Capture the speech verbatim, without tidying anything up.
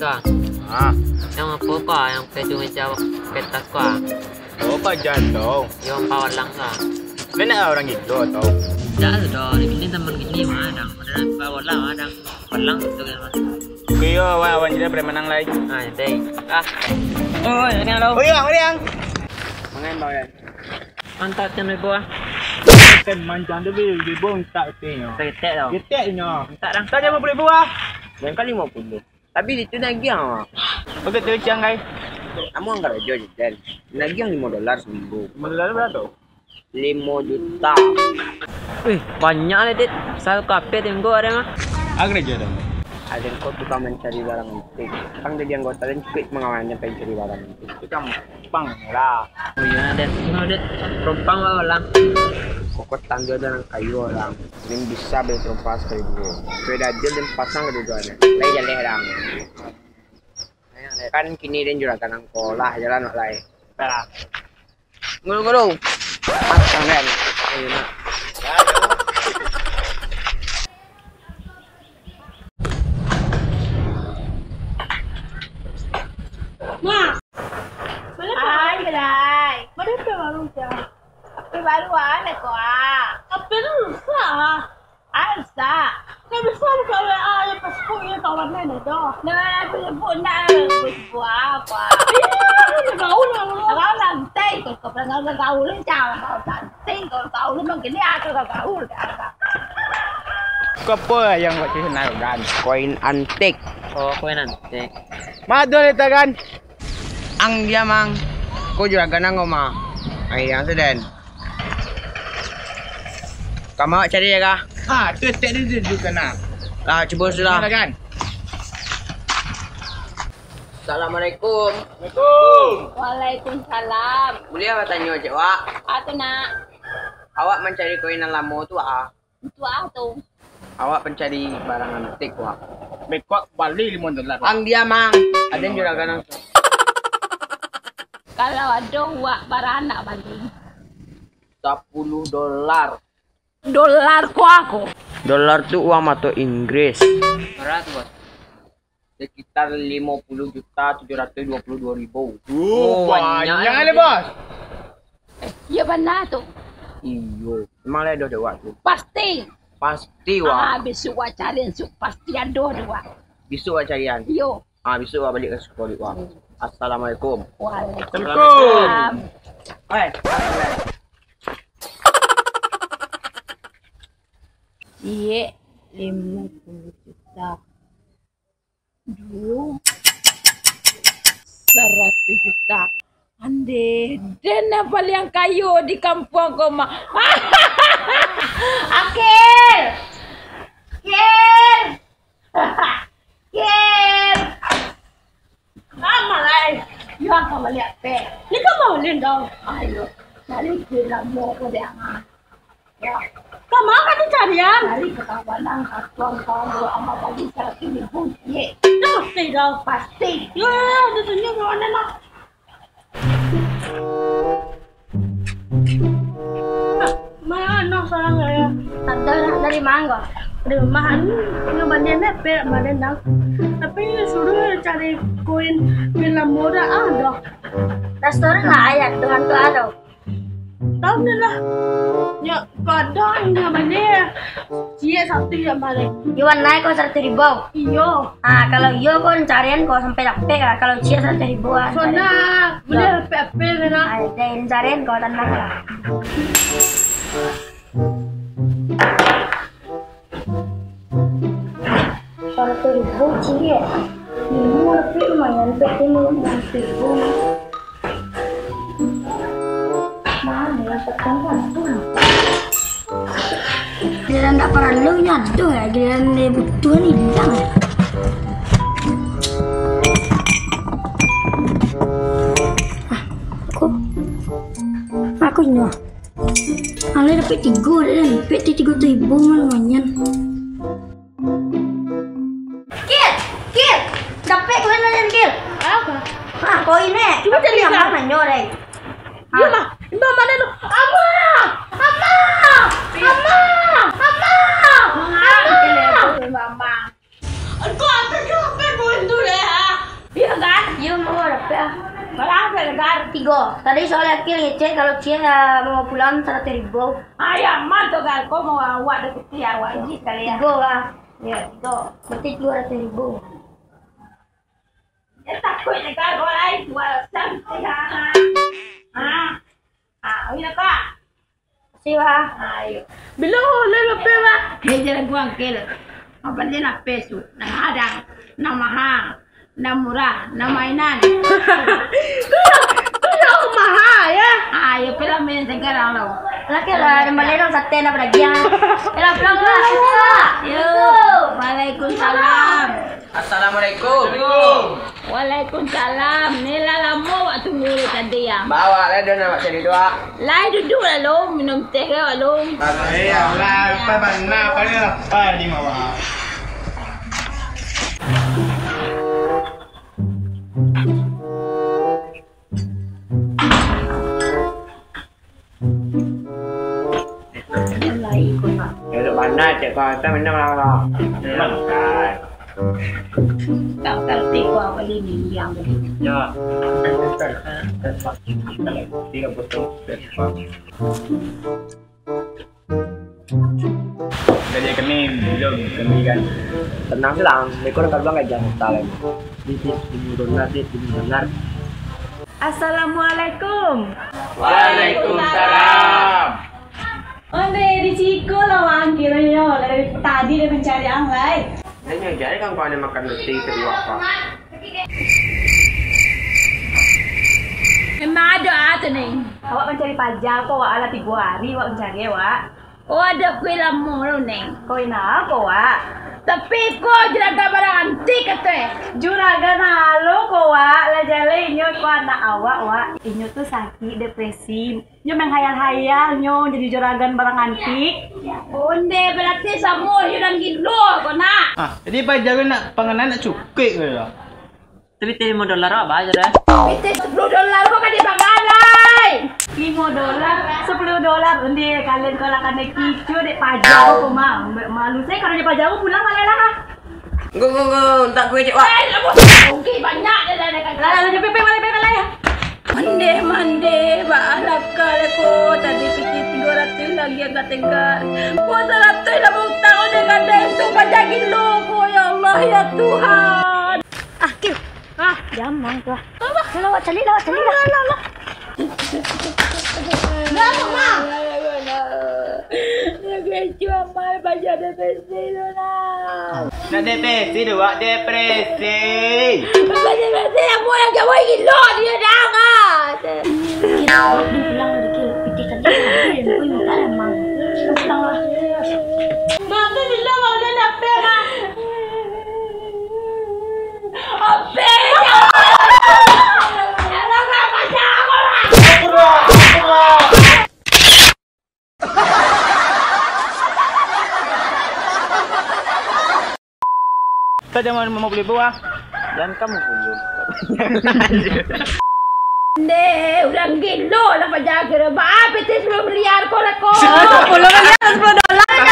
Ka. Ah. Yang apo ka, yang pakai tu meja, pakai tas ka? Oh, pajan tu. Yo, ampek walang ka. Lai nak urang gilo tu? Dak tu doh, di sini taman gini mah, dang. Ada ampek walang, dang. Walang tu kan. Oke, yo, awan, awan jadi preman nang lai. Ah, deh. Ah. Oh, ini lo. Oh, iya, Mariang. Mangan, Bang, ya? Mantap, tiang ribu, ah. Kan mancang tu, bi, ribu entak tu nyo. Ketek tau. Ketek nyo. Entak, dang. Tadi lima puluh ribu, ah. Yang kali lima puluh. Tapi itu nagiah, Mak. Oke, tu ciang, kai. Kamu angkat aja, Jen. Nagiah lima dolar seminggu. Lima dolar berapa tu? Lima juta. Eh, banyak lah, Dit. Satu kafe tengok ada mah. Apa kerja tu? Ada kau tukang mencari barang antik. Kan jadi anggota dan cukup mengawalnya pergi cari barang antik. Itu kan Pang lah. Oh, iyo, Dek. Iyo, Dek. Rompang lah, Bang. Kokot tangga dan kayu, Bang. Nin bisa bali rompang sakali duo. Sudah adil dan pasang kaduo-duonyo. Lai jaleh, Bang. Kan kini den juragan angko lah, jalan wak lai. Lah. Ngulu-ngulu. Pasang, Den. Ayo, nak. Ma. Hai, Belai. Mana H P baru, Cak? H P baru, ah, nak kau, ah. H P tu rusak, ah. Ah, rusak. Kan bisa buka W A, ya, Facebook, ya, kawan lain ada. Nah, Facebook nak, Facebook apa? Iya, kan gaul lah, gaul. Gaul lantai, kau, kau pernah gaul, gaul, Cak. Gaul lantai, gaul, gaul, emang gini, ah, gaul, gaul, gaul. Kau apa yang buat sini, Gan? Koin antik. Oh, koin antik. Mado ni, Gan. Ang dia, Mang. Ko juragan ang ko, Mang. Ai, ang tu, Den. Kama awak cari, ya, kah? Ah, tu, tek dia, dia, dia, kena. Lah, cubo sudah. Silakan. Assalamualaikum. Waalaikumsalam. Waalaikumsalam. Buliah batanyo, cek, Wak? Apo tu, Nak? Awak mancari koin nan lamo tu, ah. Untuak apo tu? Awak pancari barang antik, Wak. Beko bali limo dolar. Ang dia, Mang. Aden juragan ang. Kalau ado, Wak, bara nak bali? Sapuluah dolar. Dolar ko apo? Dolar tu uang mato Inggris. Bara tu, Bos? Sekitar limo puluah juta tujuah ratuih duo puluah duo ribu. Oh, banyak, banyak ni, Bos. Eh, iyo bana tu. Iyo, memang lah ado dek wak tu. Pasti. Pasti, Wak. Ah, bisuak wak carian, su-, pasti ado dek wak. Bisuak wak carian? Iyo. Ah, bisuak wak baliak ka siko dek wak. Assalamualaikum. Waalaikumsalam. Eh. Ciek, limo puluah juta. Duo, saratuih juta. Andeh, den nan paliang kayo di kampuang ko mah. Akil! Akil! Akil! Amalai, yo angka baliak pe. Ni ka maulin dong. Ayo, cari duit lamo ko dek ama. Yo. Kama ka tu carian? Cari ka kawan ang, kawan ang, kawan ang, ama bagi saratuih ribu, ye. Pasti dong. Pasti. Yo, yo, yo, tu tunjuk kawan ang lah. Mano sarang saya? Ado nak dari mangga. Dari rumah anu, nyo balian dapek balian dang. Tapi suruh cari koin film murah ah doh. Restoran lah ayat Tuhan tu ado. Tahu ni lah. Nyo kadang nyo balian. Ciek satu yang balian. Iwan naik ko saratuih ribu. Iyo. Ah, kalau iyo ko carian ko sampai dapek lah. Kalau ciek saratuih ribu ah. Sona, buliah dapek apo ni lah. Ai, den carian ko tanang lah. Saratuih ribu ciek. Limo dapek lumayan, dapek limo puluah ribu. Mano lah, patang pantun. Giliran ndak paralu nyo ado, yo. Giliran nyo butuah, ilang. Ah, aku, aku inyo. Alai dapek tigo, dek, dapek tigo ribu mah lumayan. Kil! Kil! Dapek koin nan, Kil! Apo? Ha, koin, eh. Cubo cari, Kak. Tapi yang ma nyo, deh? Iyo, ha. Mah. Imbau mano tu? Ama! Ama! Ama! Ama! Ama! Kau apa juo koin tu, deh, ha? Gar? Tigo. Tadi soalnya Akil ngecek kalau Cie, ah, mau pulang seratus ribu. Ayah, mantap, Gar. Kau mau awak ada peti awak ini sekali ya? Tigo lah. Ya, tigo. Berarti dua ratus ribu. Ya, takut ni, Gar. Kau lain dua ratus ribu. Ha? Ha? Ha, ini, Kak. Makasih, Wak. Ayo. Bilo lai lapeh, Wak? Hei, jalan ku Akil. Apa dia lapeh tu? Nah, ada. Nah, maha. Nah, murah. Nah, mainan. Tu yang, tu yang maha, ya? Ayo, pulang main sekarang lo. Laki lah, ada balik dong, sate nak berdagang. Pulang, pulang lah. Yo. Waalaikumsalam. Assalamualaikum. Waalaikumsalam. Ni lah lamo awak tunggu dari tadi, ya. Bawa lah dia nak cari dua. Lai duduak lah, Long. Minum teh ke, Long? Eh, alah, apa bana, apa ni lah? Apa ni, Mama? Elok bana cek kau, kita minum lah. Tak, tak, teh kau apa ni, yang tadi? Ya. Tidak betul. Gaji kami, jom kami kan. Tenang, tenang. Beko nak bilang gaji kita lai. Dit, dit, limo dolar, dit, limo dolar. Assalamualaikum. Waalaikumsalam. Onde, di siko lah wang kironyo, dari tadi dah mencari ang lai. Nyo jadi kan kau ni makan roti kedua apa? Memang ado ah tu, Neng. Awak mancari paja ko, Wak, alah tigo hari awak mancari, Wak. Oh, ado kui lamo lo, Neng. Kui napa ko, Wak? Tapi ko juragan barang antik kato, eh. Juragan alo ko, Wak, lah jaleh inyo ko anak awak, Wak. Inyo tu sakik depresi. Nyo menghayal-hayal nyo jadi juragan barang antik. Onde, berarti samo jo urang gilo ko, nak. Ah, jadi paja nak panganan nak cukuik ko lah. Tapi teh limo dolar apa aja dah? Pitih sapuluah dolar ko ka dibagalai. Limo dolar, sapuluah dolar, onde kalian ko lah kanai kicu dek paja ko mah. Malu saya kalau dek paja ko pulang baliak lah. Nggo, nggo, nggo, tak kue cek, Wak. Eh, lah, bos. Oke, banyak dia dah, dah, dah. Lah, lah, lah, cepet, cepet, baliak, baliak, baliak, ya. Mandeh, mandeh, baalakal ko, tadi pitih tigo ratuih lagi agak tegar. Ko saratuih lah bautang, onde gadai tu paja gilo ko, ya Allah, ya Tuhan. Ah, Kil. Ah, jamang tu, ah. Lah, lah, awak caliak lah, awak caliak lah. Lah, lah, lah. Lah, lah, lah. Nak depresi tu, Wak, depresi. Nak depresi, Wak, depresi. Bukan depresi, yang buat yang jauh gilo dia dah, ah. Kil, Kil, pulang dulu, Kil. Pitih tadi, Kil, Kil, minta lah, Mang. Pulang lah. Mak tu bilang, Mak, udah dapet, Mak. Kita jangan mau beli buah. Dan kamu pun. Ndeh, urang gilo lah paja kiro. Baa pitih sapuluah miliar ko lah ko. Sapuluah miliar, sapuluah dolar kan?